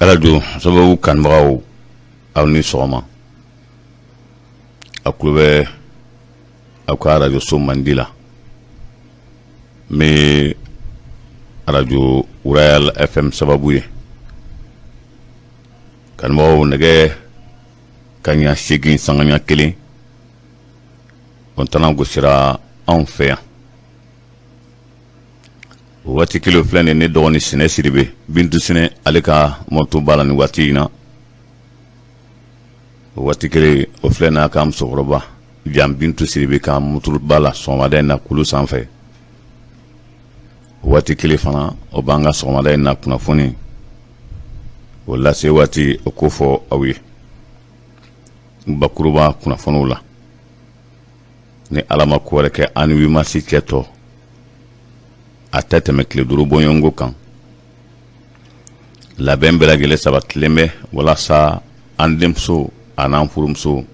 Arajo sababu kanubagaw, aw ni sɔgɔma. A tulo bɛ aw ka arajoso mandi la min ye arajo Royal FM sababu ye. Kanubagaw, nɛgɛ kanɲɛ 8 sanga ɲɛ 1 o tana gosira anw fɛ yan. O waati kelen filɛ nin, ne dɔgɔnin Sinɛ Sidibe, Bintu Sinɛ, ale ka moto b'a la nin waati in na. O waati kelen o filɛ n'a ka musokɔrɔba Jan Bintu Sidibe ka moto b'a la sɔgɔmada in na kulu sanfɛ. O waati kelen fana, o b'an ka sɔgɔmada in na kunnafoni o lase waati o ko fɔ aw ye bakuruba kunnafoniw la. Ni Ala ma ko wɛrɛ kɛ, an ni 8 mars cɛ tɔ a tɛ tɛmɛ tile 5 bɔɲɔgɔnko kan. Labɛn bɛɛ lajɛlen sabatilen bɛ walasa an denmuso a n'an furumuso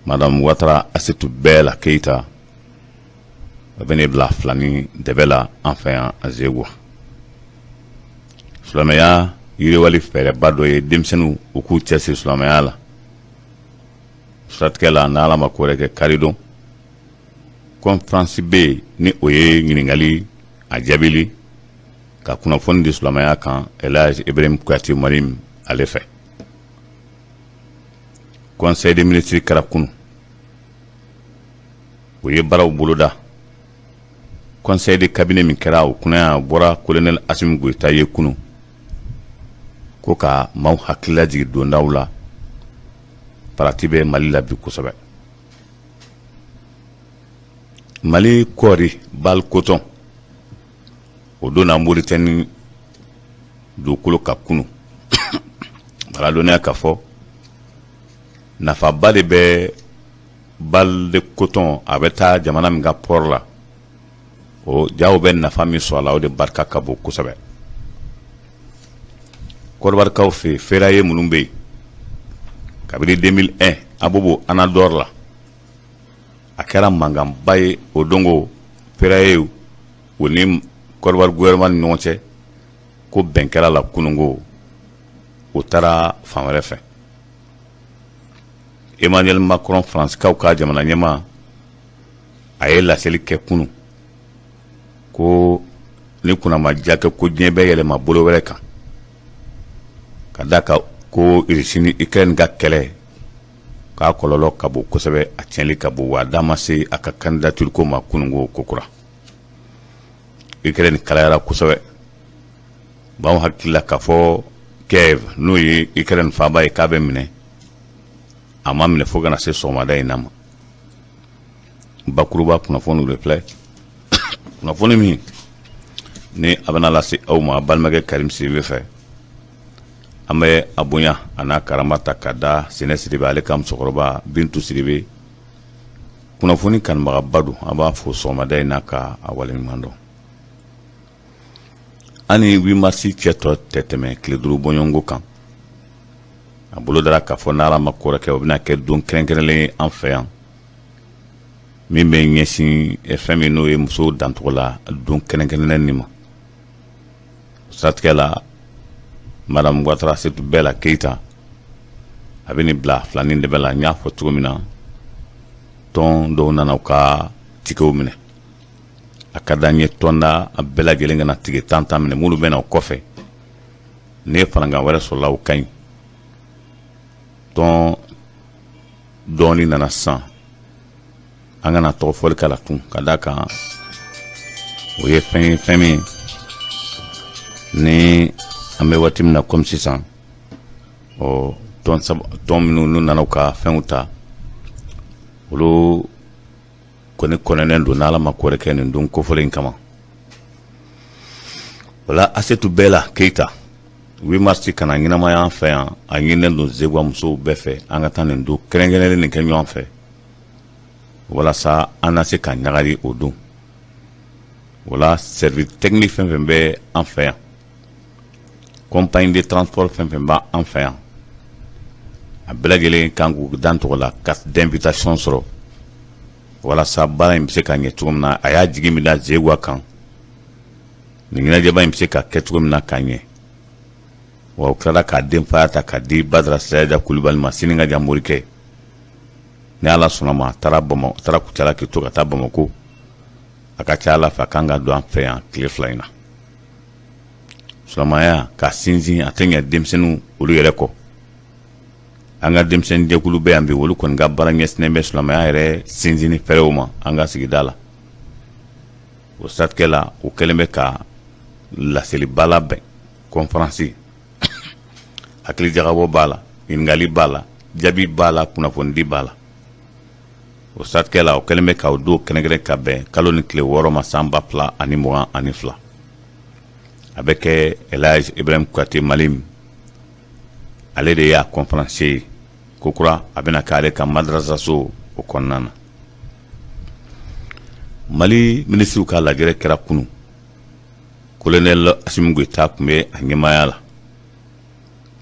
Madame Watara Asetu Bɛla Keyita, a bɛ ne bila filani dɛbɛ la an fɛ yan Zeguwa. Silamɛya yiriwali fɛɛrɛba dɔ ye denmisɛnninw u k'u cɛsiri silamɛya la. Siratigɛ la, n'Ala ma ko wɛrɛ kɛ, karidon conférence bɛ yen, ni o ye ɲininkali a jaabili ka kunnafoni di silamɛya kan Elhaji Ibrahim Kuyate Marim ale fɛ. Conseil des ministres kɛra kunun, o ye baaraw boloda. Conseil de cabinet min kɛra, o kunna bɔra colonel Asimi Goyita ye kunun ko ka maaw hakili lajigin dondaw la. Farati bɛ Mali la bi kosɛbɛ. Mali kɔɔri balle coton, o donna Moritani dugukolo ka kunun. Baladɔnniya k'a fɔ nafaba de bɛ balle de coton, a bɛ taa jamana min ka port la, o jaw bɛ nafa min sɔrɔ a la, o de barika ka bon kosɛbɛ. Kɔdiwarikaw fɛ, ferraille minnu bɛ yen kabini 2001 Abobo Anador la, a kɛra mankanba ye o dongo ferraille o ni Kɔdiwari gouvernement ni ɲɔgɔn cɛ. Ko bɛn kɛra la kunungo, o taara fan wɛrɛ fɛ. Emmanuel Macron, Faransikaw ka jamana ɲɛmaa, a ye laseli kɛ kunun ko ni kunnamaja kɛ ko diɲɛ bɛ yɛlɛma bolo wɛrɛ kan, ka da kan ko Irisi ni Ukraine ka kɛlɛ k'a kɔlɔlɔ ka bon kosɛbɛ, a tiɲɛli ka bon, wa a da ma se a ka candidature ko ma kunungo kokura. Ukraine kalayara kosɛbɛ. B'anw hakili la k'a fɔ Kiev, n'o ye Ukraine faaba ye, k'a bɛ minɛ. A ma minɛ fo ka na se sɔgɔmada in na ma. Bakuruba kunnafoniw de filɛ, kunnafoni min ni a bɛna lase aw ma balimakɛ Karim Sidibe fɛ. An bɛ a bonya a n'a karama ta ka da Sinɛ Sidibe, ale ka musokɔrɔba Bintu Sidibe, kunnafoni kanubagaba don. An b'a fo sɔgɔmada in na ka a waleɲuman dɔn. An ni 8 mars cɛ tɔ tɛ tɛmɛ tile 5 bɔɲɔgɔnko kan. A bolo dara k'a fɔ n'Ala ma ko wɛrɛ kɛ, o bɛna kɛ don kɛrɛnkɛrɛnlen ye an fɛ yan min bɛ ɲɛsin fɛn min n'o ye musow dancogo la don kɛrɛnkɛrɛnnen nin ma. Siratigɛ la, Madame Ouattara Setou Bɛla Keyita, a bɛ nin bila filanin dɛbɛ la. N y'a fɔ cogo min na, tɔn dɔw nana u ka ticketw minɛ. A ka d'an ye tɔnda a bɛɛ lajɛlen ka na ticket 10 10 minɛ. Minnu bɛ na o kɔfɛ, ne ye farankan wɛrɛ sɔrɔla, o ka ɲi. Tɔn dɔɔni nana sisan, an kana tɔgɔ fɔli k'a la tun, ka d'a kan o ye fɛn ye, fɛn min ni an bɛ waati min na komi sisan, ɔ tɔn minnu n'u nana u ka fɛnw ta, olu kɔni kɔnɛnen don n'Ala ma ko wɛrɛ kɛ nin don kofɔlen in kama. O la, Asetu Bɛla Keyita, 8 mars kana ɲɛnamaya an fɛ yan. A ɲininen don Zeguwa musow bɛɛ fɛ, an ka taa nin don kɛrɛnkɛrɛnnen nin kɛ ɲɔgɔn fɛ walasa an na se ka ɲagari o don. Wala service technique fɛn fɛn bɛ an fɛ yan, compagnie de transport fɛn fɛn b'an fɛ yan, a bɛɛ lajɛlen kan k'u dan tɔgɔ la carte d'invitation sɔrɔ walasa baara in bɛ se ka ɲɛ cogo min na. A y'a jigi min da Zeguwa kan. Nin ɲɛnajɛba in bɛ se ka kɛ cogo min na ka ɲɛ. Wa u tilala k'a denfaya ta ka di Badara Siraja Kulubali ma, sini ka jan morikɛ. Ni Ala sɔnna ma, a taara Bamakɔ, a taara Kucala k'i to ka taa Bamakɔ. A ka ca Ala fɛ, a kan ka don an fɛ yan tile 2 in na. Silamɛya ka sinsin, a tɛ ɲɛ denmisɛnninw olu yɛrɛ kɔ. An ka denmisɛnnin jɛkulu bɛ yan bi, olu kɔni ka baara ɲɛsinnen bɛ silamɛya yɛrɛ sinsinni fɛɛrɛw ma an ka sigida la. O siratigɛ la, u kɛlen bɛ ka laseliba labɛn, kɔnfaransi, hakilijagabɔ b'a la, ɲininkali b'a la, jaabi b'a la, kunnafonidi b'a la. O siratigɛ la, o kɛlen bɛ k'o don kɛrɛnkɛrɛn ka bɛn kalo ni tile 6 ma, san 2022. A bɛ kɛ Elhaji Ibrahim Kuyate Malim, ale de y'a conférencier ye kokura. A bɛna k'ale ka madrasaso o kɔnɔna na. Mali minisiriw ka lajɛrɛ kɛra kunun, Colonel Asimi Goyita tun bɛ a ɲɛmaaya la.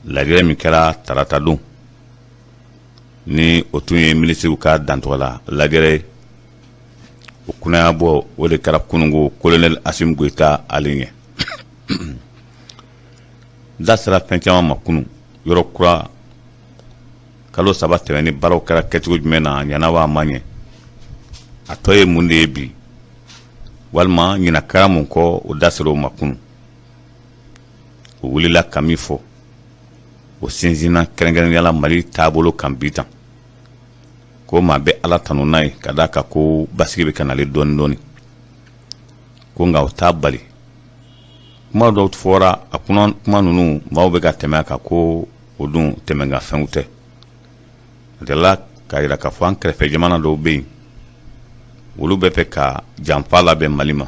Lajɛrɛ min kɛra tarata don, ni o tun ye minisiriw ka dantɔgɔla lajɛrɛ ye, o kunnayabɔ o de kɛra kununko Colonel Asimi Goyita ale ɲɛ. Da sera fɛn caman ma kunun. Yɔrɔ kura, kalo 3 tɛmɛni, baaraw kɛra kɛcogo jumɛn na, a ɲɛna wa a ma ɲɛ, a tɔ ye mun de ye bi, walima ɲina kɛra mun kɔ, o da sera o ma kunun. O wulila ka min fɔ, o sinsinna kɛrɛnkɛrɛnnenya la Mali taabolo kan bi tan, ko maa bɛ Ala tanu n'a ye ka d'a kan ko basigi bɛ ka nalen dɔɔni dɔɔni, ko nka o t'a bali kuma dɔw fɔra a kuma ninnu, maaw bɛ ka tɛmɛ a kan, ko o dun tɛmɛnkan fɛnw tɛ. A delila k'a jira k'a fɔ an kɛrɛfɛ jamana dɔw bɛ yen, olu bɛ fɛ ka janfa labɛn Mali ma.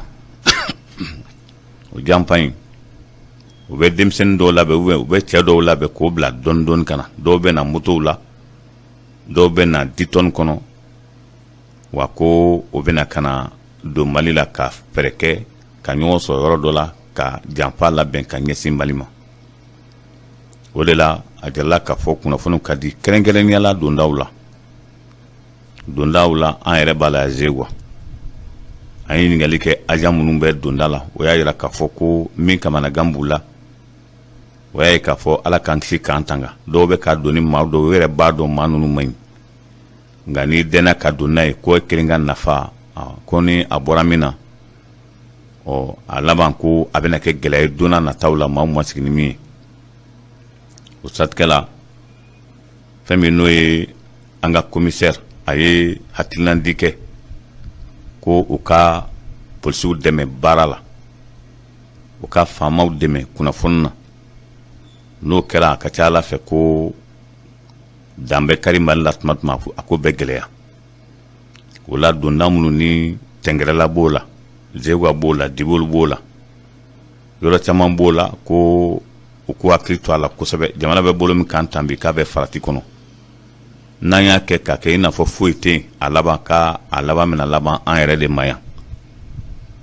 O janfa in, u bɛ denmisɛnnin dɔw labɛn, u bɛ cɛ dɔw labɛn k'o bila dɔɔni dɔɔni ka na. Dɔw bɛ na motow la, dɔw bɛ na ditɔni kɔnɔ, wa ko o bɛna ka na don Mali la ka fɛɛrɛ kɛ ka ɲɔgɔn sɔrɔ yɔrɔ dɔ la ka janfa labɛn ka ɲɛsin Mali ma. O de la a jirala k'a fɔ kunnafoniw ka di kɛrɛnkɛrɛnnenya la dondaw la. Dondaw la, an yɛrɛ b'a la Zeguwa, an ye ɲininkali kɛ agent minnu bɛ donda la, o y'a jira k'a fɔ ko min kamanagan b'u la, o y'a ye k'a fɔ Ala k'an kisi k'an tanga. Dɔw bɛ ka don ni maa dɔw, u yɛrɛ b'a dɔn maa ninnu man ɲi, nka n'i dɛnna ka don n'a ye ko e kelen ka nafa, ko ni a bɔra min na, ɔ a laban ko a bɛna kɛ gɛlɛya ye don n'a nataw la, maaw ma sigi ni min ye. O siratigɛ la, fɛn min n'o ye an ka commissaire, a ye hakilinandi kɛ ko u ka polisiw dɛmɛ baara la, u ka faamaw dɛmɛ kunnafoni na. N'o kɛra, a ka ca Ala fɛ ko dan bɛ kari Mali la tuma tuma, a ko bɛ gɛlɛya. O la, donda minnu ni Tɛngɛrɛla b'o la, Zeguwa b'o la, Diboli b'o la, yɔrɔ caman b'o la, ko u k'u hakili to a la kosɛbɛ. Jamana bɛ bolo min kan tan bi, k'a bɛ farati kɔnɔ. N'an y'a kɛ ka kɛ i n'a fɔ foyi tɛ yen, a laban ka a laban bɛna laban an yɛrɛ de ma yan.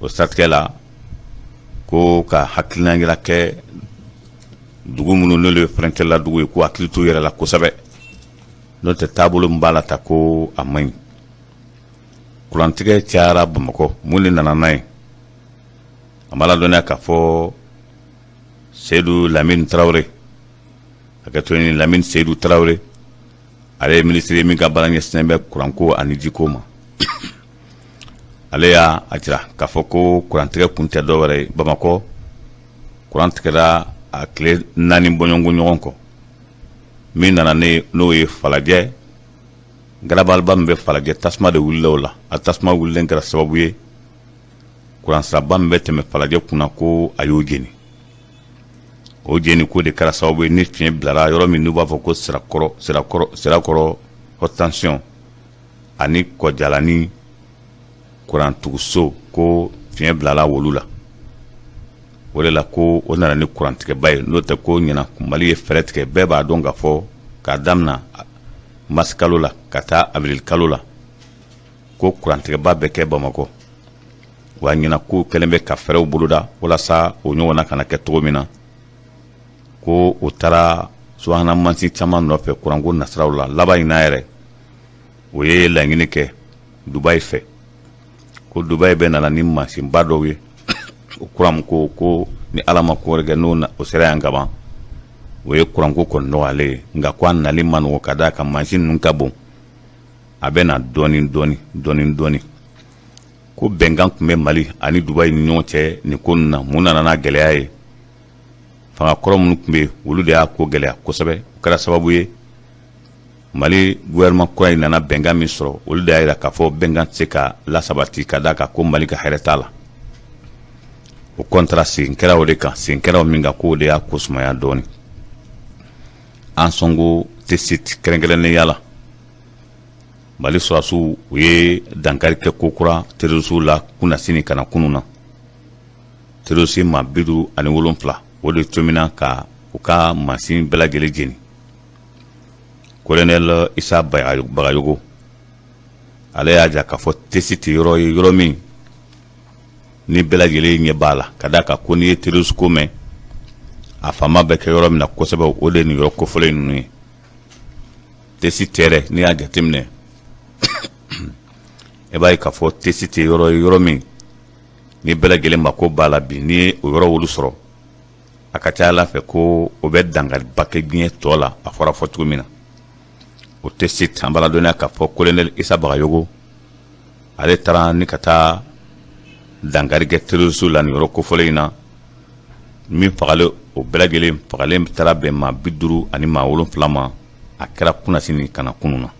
O siratigɛ la, ko ka hakilina yira kɛ dugu minnu n'olu ye frontière la dugu ye, k'u hakili t'u yɛrɛ la kosɛbɛ, n'o tɛ taabolo min b'a la ta, ko a man ɲi. Kurantigɛ cayara Bamakɔ, mun de nana n'a ye? A b'a ladɔnniya k'a fɔ Seyidu Lamini Tarawele, hakɛto ni Lamini Seyidu Tarawele, ale ye minisiri ye min ka baara ɲɛsinnen bɛ kuranko ani jiko ma. Ale y'a jira k'a fɔ ko kurantigɛ kun tɛ dɔwɛrɛ ye. Bamakɔ kuran tigɛra a tile 4 bɔɲɔgɔnko ɲɔgɔn kɔ. Min nana n'o ye, Falajɛ garabaliba min bɛ Falajɛ, tasuma de wulila o la. A tasuma wulilen kɛra sababu ye kuransiraba min bɛ tɛmɛ Falajɛ kunna, ko a y'o jeni. O jeni ko de kɛra sababu ye ni fiɲɛ bilara yɔrɔ min n'u b'a fɔ ko Sirakɔrɔ haute tension ani Kɔjalani kurantuguso, ko fiɲɛ bilala wolu la. O de la ko o nana ni kurantigɛba ye. N'o tɛ, ko ɲinan Mali ye fɛɛrɛ tigɛ. Bɛɛ b'a dɔn k'a fɔ k'a damina mars kalo la ka taa avril kalo la, ko kurantigɛba bɛ kɛ Bamakɔ. Wa ɲinan ko kɛlen bɛ ka fɛɛrɛw boloda walasa o ɲɔgɔnna kana kɛ cogo min na, ko o taara subahana mansin caman nɔfɛ kuranko nasiraw la. Laban in na yɛrɛ, o ye laɲini kɛ Dubayi fɛ, ko Dubayi bɛ nana ni mansinba dɔw ye. O kuran ko ko ni Ala ma ko wɛrɛ kɛ, n'o o sera yan kaban, o ye kuranko kɔni nɔgɔyalen ye. Nka ko a nali man nɔgɔ ka d'a kan mansin ninnu ka bon, a bɛ na dɔɔni dɔɔni dɔɔni dɔɔni. Ko bɛnkan tun bɛ Mali ani Dubayi ni ɲɔgɔn cɛ nin ko ninnu na. Mun nana n'a gɛlɛya ye? Fanga kɔrɔ minnu tun bɛ yen, olu de y'a ko gɛlɛya kosɛbɛ. O kɛra sababu ye, Mali gouvernement kura in nana bɛnkan min sɔrɔ, olu de y'a jira k'a fɔ bɛnkan tɛ se ka lasabati ka d'a kan ko Mali ka hɛrɛ t'a la. O contrat segin kɛra o de kan, segin kɛra o min kan, k'o de y'a ko sumaya dɔɔnin. Ansongo Tessit kɛrɛnkɛrɛnnenya la, Mali sɔrɔdasiw u ye dankari kɛ kokura terrorisiw la kunasini ka na kunun na. Terroriste maa 57, o de tomina ka u ka mansin bɛɛ lajɛlen jeni. Colonel Isa Bagayogo, ale y'a jira k'a fɔ Tessit yɔrɔ ye yɔrɔ min ni bɛɛ lajɛlen ɲɛ b'a la, ka d'a kan ko n'i ye terroriste ko mɛn, a fanba bɛ kɛ yɔrɔ min na kosɛbɛ, o de ye nin yɔrɔ kofɔlen ninnu ye. Tessit yɛrɛ, n'i y'a jateminɛ, e b'a ye k'a fɔ Tessit yɔrɔ ye yɔrɔ min ni bɛɛ lajɛlen mako b'a la bi. N'i ye o yɔrɔ wolu sɔrɔ, a ka ca Ala fɛ ko o bɛ dankariba kɛ diɲɛ tɔ la. A fɔra fɔ cogo min na, o Tessit, an b'a ladɔnniya k'a fɔ colonel Isa Bagayogo, ale taara ni ka taa dankari kɛ terroriste la nin yɔrɔ kofɔlen in na. Min fagalen, o bɛɛ lajɛlen fagalen taara bɛn maa 57 ma. A kɛra kunasini ka na kunun na.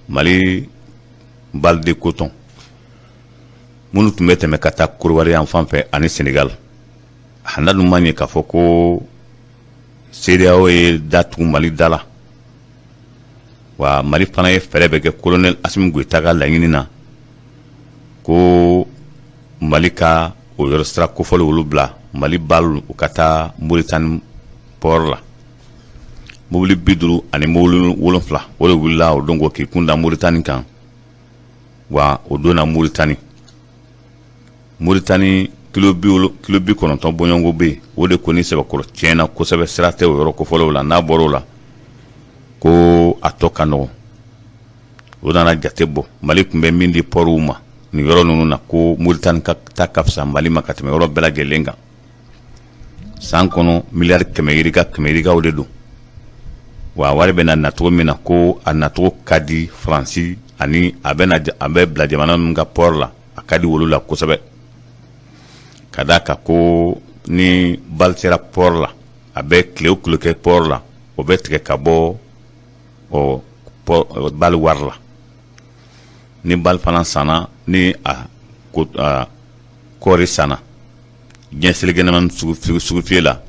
Mali balle de coton minnu tun bɛ tɛmɛ ka taa Korowari yan fan fɛ ani Senegal, a n'a dun man ɲɛ k'a fɔ ko CEDEAO ye da tugu Mali da la. Wa Mali fana ye fɛɛrɛ bɛɛ kɛ colonel Asimi Goyita ka laɲini na ko Mali ka o yɔrɔ sira kofɔli olu bila Mali balle u ka taa Moritani port la. Mobili 57, o de wulila o don ko k'i kun da Moritani kan. Wa o donna Moritani, Moritani kilo 90 bɔɲɔgɔnko bɛ yen. O de kɔni sɛbɛkɔrɔ tiɲɛna kosɛbɛ, sira tɛ o yɔrɔ kofɔlenw la. N'a bɔra o la, ko a tɔ ka nɔgɔn. O nana jate bɔ, Mali tun bɛ min di pɔriw ma nin yɔrɔ ninnu na, ko Moritani ka ta ka fisa Mali ma ka tɛmɛ yɔrɔ bɛɛ lajɛlen kan. San kɔnɔ, miliyari kɛmɛ yirika kɛmɛ yirikaw de don. Wa wari bɛna nacogo min na, ko a nacogo ka di Faransi ani a a bɛ bila jamana min ka port la, a ka di olu la kosɛbɛ, ka d'a kan ko ni balle sera port la, a bɛ tile o tile kɛ port la, o bɛ tigɛ ka bɔ ɔ balle wari la. Ni balle fana sanna, ni a kɔɔri sanna diɲɛ seleke sugufiyɛ la,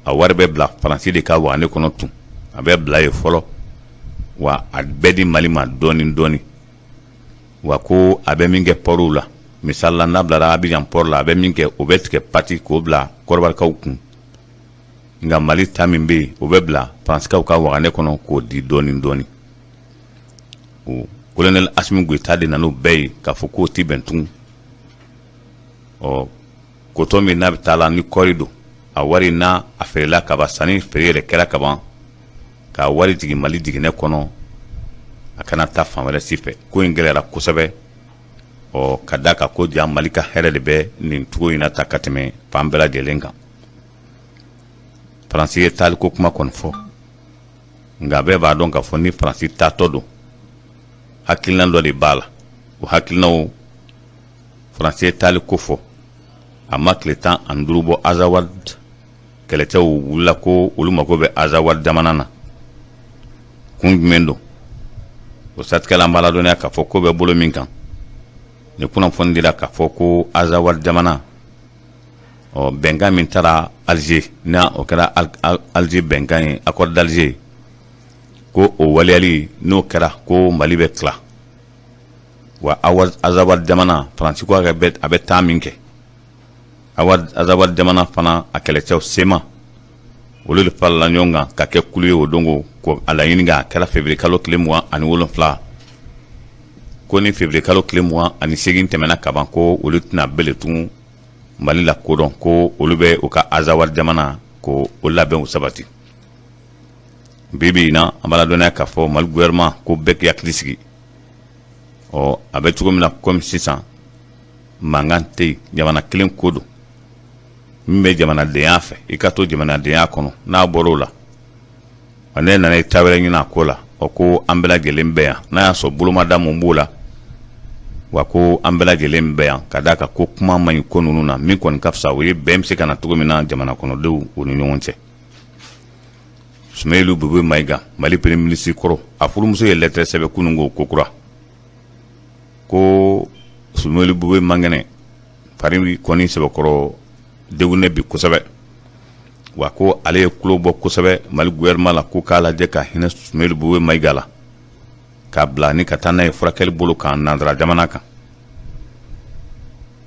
a wari bɛ bila Faransi de ka wagane kɔnɔ tun, a bɛ bila yen fɔlɔ, wa a bɛɛ di Mali ma dɔɔni dɔɔni. Wa ko a bɛ min kɛ pɔriw la, misali la, n'a bilara Abijan port la, a bɛ min kɛ, o bɛ tigɛ pati k'o bila Kɔdiwarikaw kun. Nka Mali ta min bɛ yen, o bɛ bila Faransikaw ka wagane kɔnɔ k'o di dɔɔni dɔɔni. O colonel Asimi Goyita de nana o bɛɛ ye k'a fɔ k'o tɛ bɛn tugun. Ɔ coton min n'a bɛ taa la ni kɔɔri don, a wari n'a a feerela kaban, sanni feere yɛrɛ kɛra kaban, k'a wari jigin Mali jiginɛ kɔnɔ, a kana taa fan wɛrɛ si fɛ. Ko in gɛlɛyara kosɛbɛ. Ɔ ka d'a kan ko ja Mali ka hɛrɛ de bɛ nin cogo in na ta ka tɛmɛ fan bɛɛ lajɛlen kan. Faransi ye taaliko kuma kɔni fɔ, nka bɛɛ b'a dɔn k'a fɔ ni Faransi taatɔ don, hakilina dɔ de b'a la. O hakilinaw, Faransi ye taali ko fɔ, a ma tile 15 bɔ, Azawad kɛlɛcɛw wulila ko olu mago bɛ Azawad jamana na. Kun jumɛn don? O siratigɛ la, an b'a ladɔnniya k'a fɔ ko bɛ bolo min kan, ni kunnafoni dira k'a fɔ ko Azawad jamana, ɔ bɛnkan min taara Alger, n'a o kɛra Alger bɛnkan ye, accord d'Alger, ko o waleyali n'o kɛra, ko Mali bɛ tila. Wa Azawad jamana, Faransi ko a bɛ taa min kɛ, Azawad jamana fana a kɛlɛcɛw CMA, olu de farala ɲɔgɔn kan ka kɛ kulu ye o don ko a laɲini a kɛra février kalo tile 27, ko ni février kalo tile 28 tɛmɛna kaban, ko olu tɛna bele tugun Mali la kodɔn, ko olu bɛ u ka Azawad jamana ko o labɛnw sabati. Bi bi in na, an b'a ladɔnniya k'a fɔ Mali gouvernement ko bɛɛ k'i hakili sigi. Ɔ a bɛ cogo min na, komi sisan Mankan tɛ yen, jamana kelen ko don. Min bɛ jamanadenya fɛ, i ka to jamanadenya kɔnɔ. N'a bɔra o la, wa ne nana i ta wɛrɛ ɲini a ko la. Ɔ, ko an bɛɛ lajɛlen bɛ yan, n'a y'a sɔrɔ bolomada mun b'o la, wa ko an bɛɛ lajɛlen bɛ yan, ka d'a kan ko kuma man ɲi ko ninnu na. Min kɔni ka fisa, o ye bɛn bɛ se ka na cogo min na jamana kɔnɔdenw u ni ɲɔgɔn cɛ. Sumeyilu Bube Mayiga, Mali premier ministre kɔrɔ, a furumuso ye lɛtɛrɛ sɛbɛn kunun ko kokura ko Sumeyilu Bube man kɛnɛ, fari kɔni sɛbɛkɔrɔ degunnen bi kosɛbɛ, wa ko ale ye tulo bɔ kosɛbɛ Mali gouvernement la ko k'a lajɛ ka hinɛ Sumeyilu Bube Mayiga la, k'a bila ni ka taa n'a ye furakɛli bolo kan nansara jamana kan.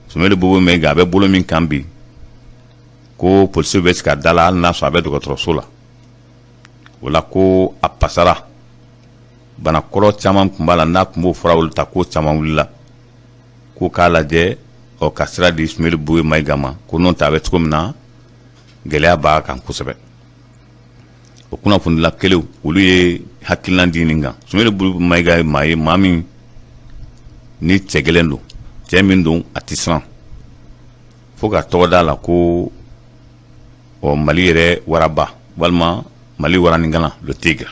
Sumeyilu Bube Mayiga, a bɛ bolo min kan bi, ko polisiw bɛ sigi a da la, hali n'a sɔrɔ a bɛ dɔgɔtɔrɔso la. O la, ko a pasara, bana kɔrɔ caman tun b'a la, n'a tun b'o fura ta, ko caman wulila, ko k'a lajɛ, ɔ, ka sira di Sumeyilu Bube Mayiga ma, ko n'o tɛ, a bɛ cogo min na, gɛlɛya b'a kan kosɛbɛ. O kunnafonidila kelenw, olu ye hakilina di nin kan. Sumeyilu Bube Mayiga ye maa ye, maa min ni cɛ gɛlɛn don, cɛ min don, a tɛ siran, fo ka tɔgɔ d'a la ko ɔ Mali yɛrɛ waraba walima Mali waraninkalan, le tigre.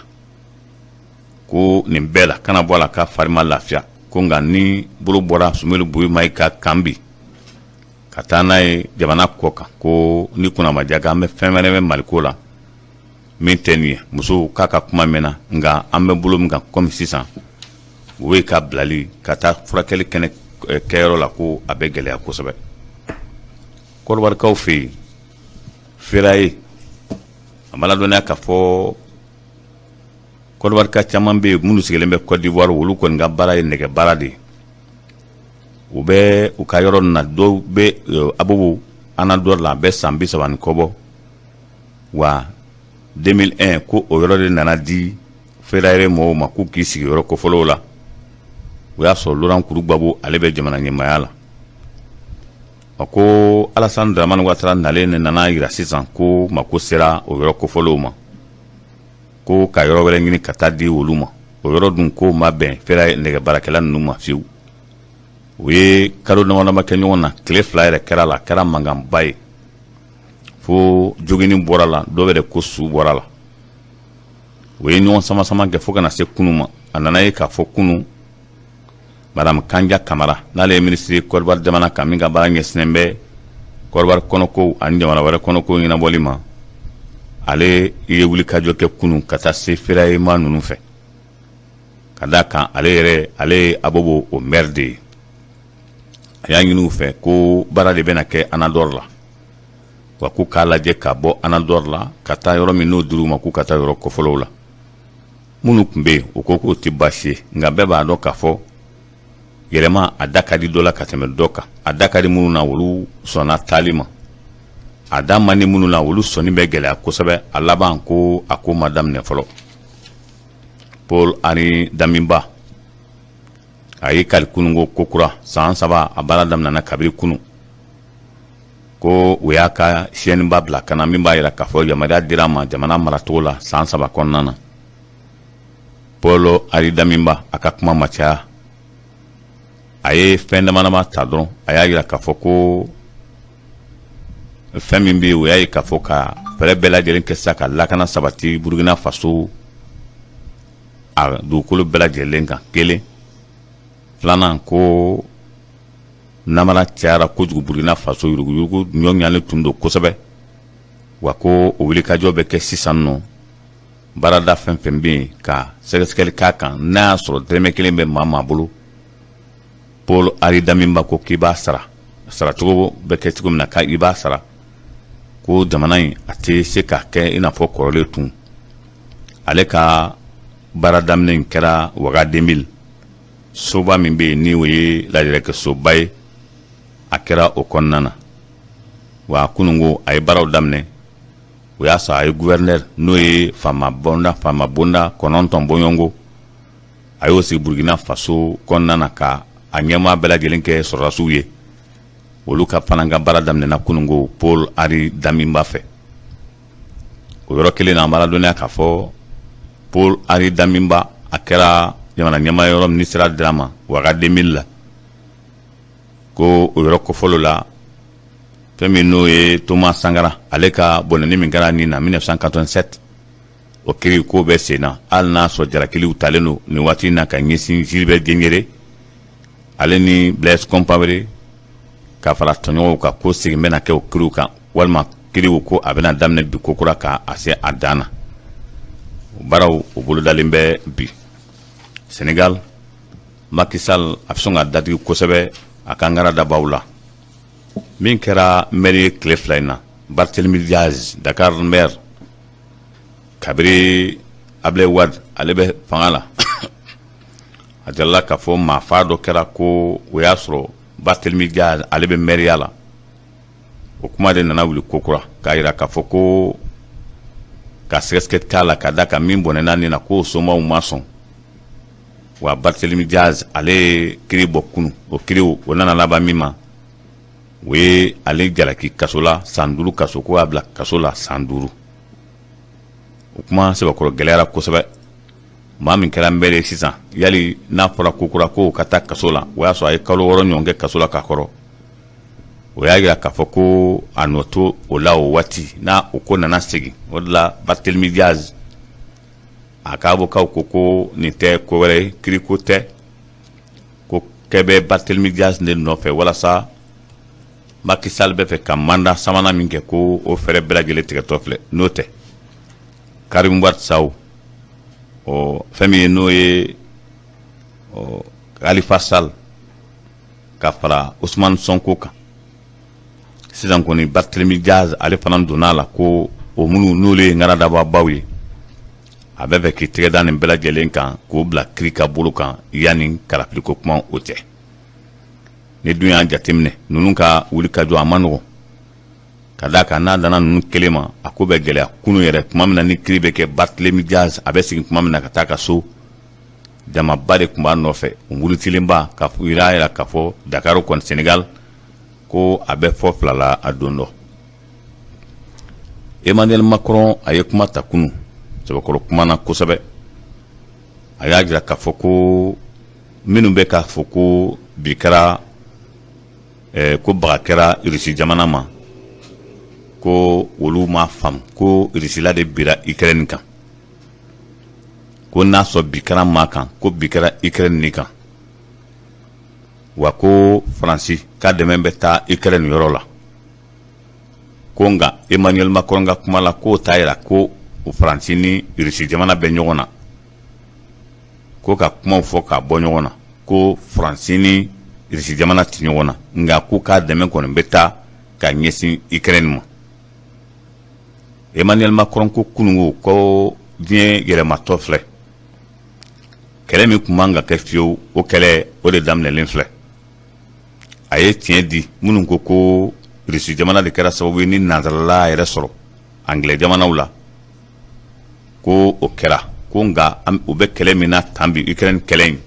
Ko nin bɛɛ la, kana bɔ a la ka fari ma lafiya, ko nka ni bolo bɔra Sumeyilu Bube Mayiga kan bi ka taa n'a ye jamana kɔ kan, ko ni kunna ma diya, an bɛ fɛn wɛrɛ bɛ Maliko la min tɛ nin ye. Musow k'a ka kuma mɛnna, nka an bɛ bolo min kan komi sisan, o ye ka bilali ka taa furakɛli kɛnɛ kɛyɔrɔ la, ko a bɛ gɛlɛya kosɛbɛ. Kɔdiwarikaw fɛ yen, ferraille, a ma ladɔnniya k'a fɔ Kɔdiwarika caman bɛ yen minnu sigilen bɛ Côte d'Ivoire, olu kɔni ka baara ye nɛgɛ baara de ye. U bɛ u ka yɔrɔ na, dɔw bɛ Abobo Anador la, a bɛ san 30 ni kɔ bɔ. Wa 2001, ko o yɔrɔ de nana di ferraille mɔgɔw ma k'u k'i sigi yɔrɔ kofɔlenw la. O y'a sɔrɔ Laurent Gbagbo, ale bɛ jamana ɲɛmaaya la. A ko Alassane Dramane Ouattara nalen de nana yira sisan ko mako sera o yɔrɔ kofɔlenw ma, ko ka yɔrɔ wɛrɛ ɲini ka taa di olu ma. O yɔrɔ dun ko ma bɛn ferraille nɛgɛ baarakɛla ninnu ma fiyewu. U ye kalo damadama kɛ ɲɔgɔn na, tile 2 yɛrɛ kɛra la, a kɛra mankanba ye fo joginni bɔra la, dɔw yɛrɛ ko su bɔra la. U ye ɲɔgɔn sama sama kɛ fo ka na se kunu ma. A nana ye k'a fɔ kunu, Madame Kanja Kamara, n'ale ye minisiri Kɔdiwari jamana kan, min ka baara ɲɛsinnen bɛ Kɔdiwari kɔnɔkow ani jamana wɛrɛ kɔnɔkow ɲɛnabɔli ma, ale ye wulikajɔ kɛ kunu ka taa se ferraillema ninnu fɛ, ka d'a kan ale yɛrɛ, ale ye Abobo o maire de ye. A y'a ɲini u fɛ ko baara de bɛna kɛ Anador la, wa k'u k'a lajɛ ka bɔ Anador la ka taa yɔrɔ min n'o dir'u ma, k'u ka taa yɔrɔ kofɔlenw la. Minnu tun bɛ yen, u ko k'o tɛ baasi ye, nka bɛɛ b'a dɔn k'a fɔ yɛlɛma a da ka di dɔ la ka tɛmɛ dɔ kan. A da ka di minnu na, olu sɔnna taali ma. A da man di minnu na, olu sɔnni bɛ gɛlɛya kosɛbɛ. A laban ko a ko ma daminɛ fɔlɔ. Paul Henri Damiba, a ye kali kununko kokura, san 3 a baara daminɛna kabiri kunu, ko u y'a ka siyɛniba bila ka na, min b'a yira k'a fɔ yamaruya dira a ma jamana maracogo la san 3 kɔnɔna na. Paul Henri Damiba, a ka kuma ma caya, a ye fɛn dama dama ta dɔrɔn. A y'a yira k'a fɔ ko fɛn min bɛ yen, o y'a ye k'a fɔ ka fɛɛrɛ bɛɛ lajɛlen kɛ sisan ka lakana sabati Burukina Faso a dugukolo bɛɛ lajɛlen kan, kelen. Filanan, ko namara cayara kojugu Burukina Faso, yuruguyurugu ɲɔɲalen tun don kosɛbɛ, wa ko o wulikajɔ bɛ kɛ sisan nɔ. Baarada fɛn fɛn bɛ yen, ka sɛgɛsɛgɛli k'a kan, n'a y'a sɔrɔ dɛrɛmɛ kelen bɛ maa maa bolo, Paul Henri Damiba ko k'i b'a sara, saracogo bɛ kɛ cogo min na, k'i b'a sara, ko jamana in a tɛ se ka kɛ i n'a fɔ kɔrɔlen tun. Ale ka baara daminɛ in kɛra Ouaga 2000 soba min bɛ yen, ni o ye lajɛrɛkɛsoba ye, a kɛra o kɔnɔna na. Wa kununko a ye baaraw daminɛ, o y'a sɔrɔ a ye gouverneur, n'o ye faama bonda 9 bɔɲɔgɔnko, a y'o sigi Burukina Faso kɔnɔna na, ka a ɲɛmaa bɛɛ lajɛlen kɛ sɔrɔdasiw ye. Olu ka fana ka baara daminɛna kununko Paul Henri Damiba fɛ. O yɔrɔ kelen na, an b'a ladɔnniya k'a fɔ Paul Henri Damiba, a kɛra jamana ɲɛmaa yɔrɔ min ni sira dira ma Ouaga 2000 la. Ko o yɔrɔ kofɔlen la, fɛn min n'o ye Thomas Sankara, ale ka bɔnɛni min kɛra nin na 1987, o kiri ko bɛ sen na, hali n'a sɔrɔ jalakiliw talen don nin waati in na ka ɲɛsin Gilbert Diendéré, ale ni Blaise Compaoré ka fara tɔɲɔgɔnw kan, ko segin bɛna kɛ o kiriw kan, walima kiriw ko a bɛna daminɛ bi kokura ka a se a dan na. O baaraw o bolodalen bɛ bi. Sénégal, Macky Sall a bɛ sɔn ka dadigi kosɛbɛ a ka ŋaradabaw la. Min kɛra maire ye tile 2 in na, Barthélemy Diaz, Dakar maire, kabiri Ablaye Wade ale bɛ fanga la, a jirala k'a fɔ maafa dɔ kɛra, ko o y'a sɔrɔ Barthélemy Diaz ale bɛ maire la. O kuma de nana wuli kokura k'a jira k'a fɔ ko ka sɛgɛsɛgɛ k'a la, ka da kan min bɔnɛna nin na, k'o somaw ma sɔn. Wa Barthélemy Diaz ale ye kiri bɔ kunu. O kiri o nana laban min ma, o ye ale jalaki kaso la san 5, kaso ko y'a bila kaso la san 5. O kuma sɛbɛkɔrɔ gɛlɛyara kosɛbɛ. Maa min kɛra maire ye sisan, yali n'a fɔra kokura ko ka taa kaso la, o y'a sɔrɔ a ye kalo 6 ɲɔgɔn kɛ kaso la ka kɔrɔ, o y'a jira k'a fɔ ko a nɔ to o la o waati n'a o ko nana segin. O de la Barthélemy Diaz a ka avocat ko ko nin tɛ ko wɛrɛ ye, kiriko tɛ, ko kɛ bɛ Barthélemy Diaz de nɔfɛ walasa Macky Sall bɛ fɛ ka mandat sabanan min kɛ, ko o fɛɛrɛ bɛɛ lajɛlen tigɛtɔ filɛ. N'o tɛ Karim Wade saw, ɔ fɛn min ye n'o ye ɔ Khalifa Sall ka fara Ousmane Sonko kan, sisan kɔni Barthélemy Diaz ale fana donna a la, ko o minnu n'olu ye ŋaradababaw ye, a bɛ fɛ k'i tɛgɛ da nin bɛɛ lajɛlen kan k'o bila kiri ka bolo kan yanni kalafiliko kuma o cɛ. Ni dun y'a jateminɛ, ninnu ka wuli ka jɔ a ma nɔgɔn, ka d'a kan n'a danna ninnu kelen ma, a ko bɛ gɛlɛya. Kunu yɛrɛ, tuma min na ni kiri bɛ kɛ, Barthélemy Diaz a bɛ segin tuma min na ka taa ka so, jamaba de tun b'a nɔfɛ, o murutilenba ka yira k'a fɔ Dakar kɔni, Sénégal, ko a bɛ fɔ fila la a don dɔ. Emmanuel Macron a ye kuma ta kunu, sɛbɛkɔrɔ kumana kosɛbɛ. A y'a jira k'a fɔ ko minnu bɛ k'a fɔ ko bi kɛra ko baga kɛra Irisi jamana ma, ko olu m'a faamu ko Irisila de bira Ukraine kan, ko n'a sɔrɔ bi kɛra maa kan, ko bi kɛra Ukraine nin kan. Wa ko Faransi ka dɛmɛ bɛ taa Ukraine yɔrɔ la. Ko nka Emmanuel Macron ka kuma la, k'o t'a yira ko Faransi ni Irisi jamana bɛ ɲɔgɔn na, ko ka kumaw fɔ k'a bɔ ɲɔgɔn na, ko Faransi ni Irisi jamana tɛ ɲɔgɔn na, nka ko k'a dɛmɛ kɔni bɛ taa ka ɲɛsin Ukraine ma. Emmanuel Macron ko kununko ko diɲɛ yɛlɛmatɔ filɛ, kɛlɛ min tun man ka kɛ fiyewu, o kɛlɛ o de daminɛlen filɛ. A ye tiɲɛ di minnu ko ko Irisi jamana de kɛra sababu ye ni nansarala yɛrɛ sɔrɔ angilɛ jamanaw la, ko o kɛra, ko nka u bɛ kɛlɛ min na tan bi, Ukraine kɛlɛ in,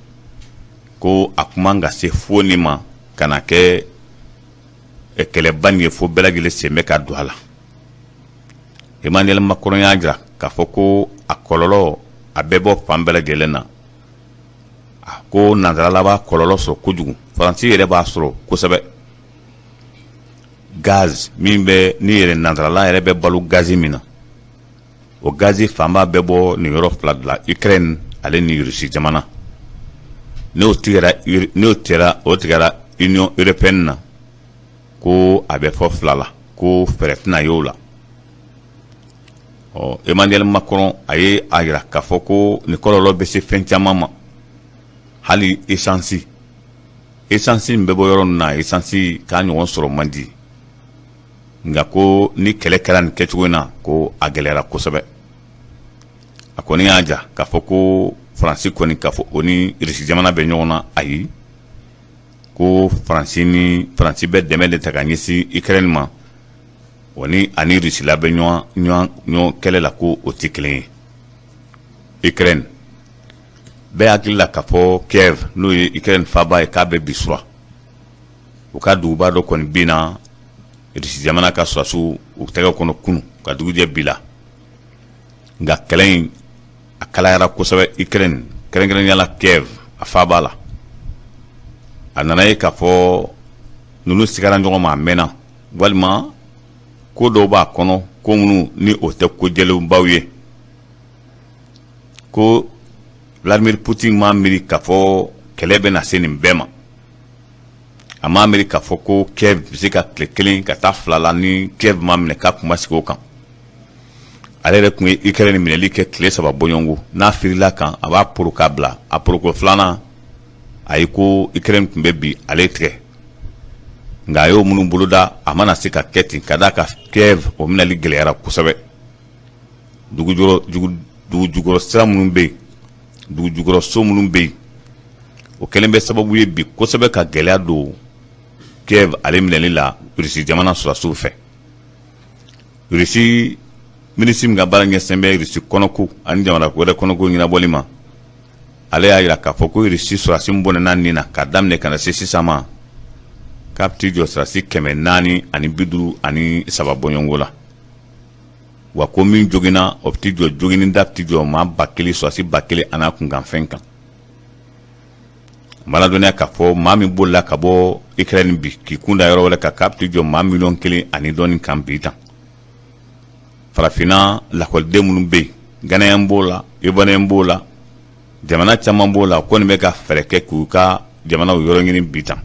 ko a kun man ka se fo nin ma ka na kɛ kɛlɛba nin ye fo bɛɛ lajɛlen sen bɛ ka don a la. Emmanuel Macron y'a jira k'a fɔ ko a kɔlɔlɔ a bɛ bɔ fan bɛɛ lajɛlen na. A ko nansarala b'a kɔlɔlɔ sɔrɔ kojugu, Faransi yɛrɛ b'a sɔrɔ kosɛbɛ. Gaz min bɛ ni yɛrɛ nansarala yɛrɛ bɛ balo gazi min na, o gazi fanba bɛ bɔ nin yɔrɔ fila de la, Ukraine ale ni Russie jamana. N'o tigɛra, n'o tigɛra, o tigɛra Union européenne na, ko a bɛ fɔ fila la, ko fɛɛrɛ tɛna y'o la. Ɔ Emmanuel Macron a ye a jira k'a fɔ ko nin kɔlɔlɔ bɛ se fɛn caman ma, hali essence, essence min bɛ bɔ yɔrɔ min na, essence k'a ɲɔgɔn sɔrɔ man di, nka ko ni kɛlɛ kɛra nin kɛcogo in na, ko a gɛlɛyara kosɛbɛ. A kɔni y'a jira k'a fɔ ko Faransi kɔni, k'a fɔ o ni Irisi jamana bɛ ɲɔgɔn na, ayi, ko Faransi ni Faransi bɛ dɛmɛ de ta ka ɲɛsin Ukraine ma, o ni ani Irisila bɛ ɲɔgɔn kɛlɛ la, ko o tɛ kelen ye. Ukraine bɛɛ hakili la k'a fɔ Kiev, n'o ye Ukraine faaba ye, k'a bɛ bi sura, u ka duguba dɔ kɔni binna Irisi jamana ka sɔrɔdasiw u tɛgɛ kɔnɔ kunu ka dugu jɛ bi la. Nka kɛlɛ in a kalayara kosɛbɛ Ukraine, kɛrɛnkɛrɛnnenya la Kiev a faaba la. A nana ye k'a fɔ Ninnu sigara ɲɔgɔn ma a mɛnna, walima ko dɔw b'a kɔnɔ, ko minnu ni o tɛ ko jɛlenbaw ye, ko Vladimir Putin m'a miiri k'a fɔ kɛlɛ bɛna se nin bɛɛ ma. A m'a miiri k'a fɔ ko Kiev bɛ se ka tile kelen ka taa fila la ni Kiev ma minɛ, k'a kun ma sigi o kan. Ale yɛrɛ tun ye Ukraine minɛli kɛ tile 3 bɔɲɔgɔnko, n'a firila kan, a b'a poro k'a bila. A poroko filanan, a ye ko Ukraine tun bɛ bi ale tigɛ, nka a y'o minnu boloda, a mana se ka kɛ ten, ka d'a kan Kiev o minɛli gɛlɛyara kosɛbɛ. Dugu jukɔrɔ sira minnu bɛ yen, dugu jukɔrɔ so minnu bɛ yen, o kɛlen bɛ sababu ye bi kosɛbɛ ka gɛlɛya don Kiev ale minɛli la Rusi jamana sɔrɔdasiw fɛ. Rusi minisiri min ka baara ɲɛsin bɛ Rusi kɔnɔko ani jamana wɛrɛ kɔnɔko ɲɛnabɔli ma, ale y'a jira k'a fɔ ko Rusi sɔrɔdasi min bɔnɛna nin na ka daminɛ ka na se sisan ma, k'a bɛ t'i jɔ sɔrɔdasi 453 bɔɲɔgɔnko la. Wa ko min joginna, o bɛ t'i jɔ, jogini da bɛ t'i jɔ maa 1000, sɔrɔdasi 1000 a n'a kunkanfɛn kan. N b'a ladɔnniya k'a fɔ maa min bolila ka bɔ Ukraine bi k'i kun da yɔrɔ wɛrɛ kan, k'a bɛ t'i jɔ maa miliyɔn 1 ani dɔɔnin kan bi tan. Farafinna lakɔliden minnu bɛ yen, Ghanéen b'o la, Ivoirien b'o la, jamana caman b'o la, kɔni bɛ ka fɛɛrɛ kɛ k'u ka jamanaw yɔrɔ ɲini bi tan.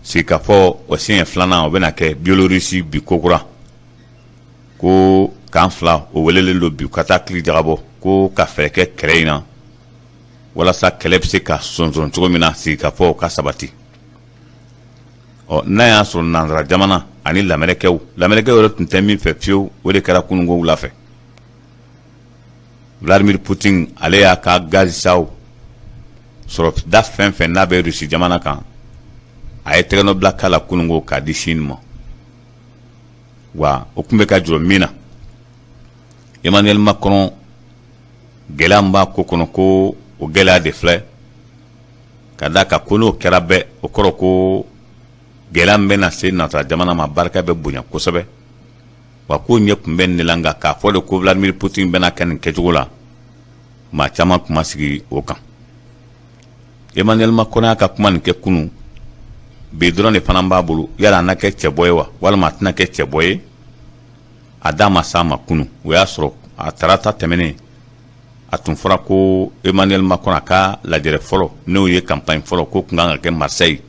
Sigikafɔ o siɲɛ filanan, o bɛna kɛ Biélorussie bi kokura. Ko camp fila o welelen don bi ka taa kili jagabɔ ko ka fɛɛrɛ kɛ kɛlɛ in na, walasa kɛlɛ bɛ se ka sonsɔn cogo min na, sigikafɔ ka sabati. Ɔ, n'a y'a sɔrɔ nansara jamana ani lamɛrɛkɛw, lamɛrɛkɛw yɛrɛ tun tɛ min fɛ fiyewu, o de kɛra kununko wula fɛ. Vladimir Putin ale y'a ka gazi saw sɔrɔ da fɛn fɛn n'a bɛ Rusi jamana kan, a ye tɛgɛnɔbila k'a la kununko k'a di Chine ma. Wa o tun bɛ ka jɔ min na, Emmanuel Macron, gɛlɛya min b'a ko kɔnɔ, ko o gɛlɛya de filɛ ka d'a kan ko n'o kɛra bɛɛ, o kɔrɔ ko gɛlɛya min bɛna se nansara jamana ma, barika bɛ bonya kosɛbɛ. Wa ko ɲɛ tun bɛ nin la, nka k'a fɔ de ko Vladimir Putin bɛna kɛ nin kɛcogo la, maa caman tun ma sigi o kan. Emmanuel Macron y'a ka kuma nin kɛ kunun, bi dɔrɔn de fana b'a bolo. Yala a na kɛ cɛbɔ ye wa, walima a tɛna kɛ cɛbɔ ye? A da ma s'a ma kunun. O y'a sɔrɔ a tarata tɛmɛnen, a tun fɔra ko Emmanuel Macron a ka lajɛrɛ fɔlɔ, n'o ye campagne fɔlɔ, ko tun kan ka kɛ Marseille.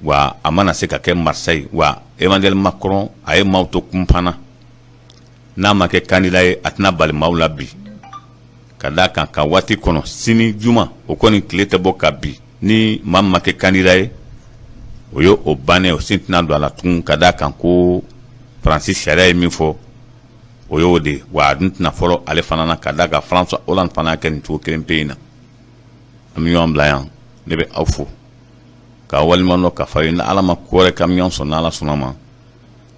Wa a mana se ka kɛ Marseille. Wa Emmanuel Macron a ye maaw to kunpan na, n'a ma kɛ candidat ye, a tɛna bali maaw la bi, ka d'a kan ka waati kɔnɔ sini juma o kɔni tile tɛ bɔ ka bi ni maa min ma kɛ candidat ye, o ye o bannen, o sin tɛna don a la tugun, ka d'a kan ko Faransi sariya ye min fɔ, o y'o de ye. Wa a dun tɛna fɔlɔ ale fana na, ka d'a kan François Hollande fana y'a kɛ nin cogo kelen pe in na. An bɛ ɲɔgɔn bila yan. Ne bɛ aw fo k'a waleɲuman dɔn, k'a fɔ aw ye ni Ala ma ko wɛrɛ k'an bɛ ɲɔgɔn sɔrɔ n'Ala sɔnna ma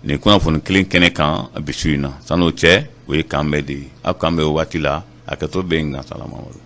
nin kunnafoni kelen kɛnɛ kan bi su in na. San'o cɛ, o ye k'an bɛɛ de ye. Aw k'an bɛn o waati la. A kɛtɔ bɛ yen nka salamamadu.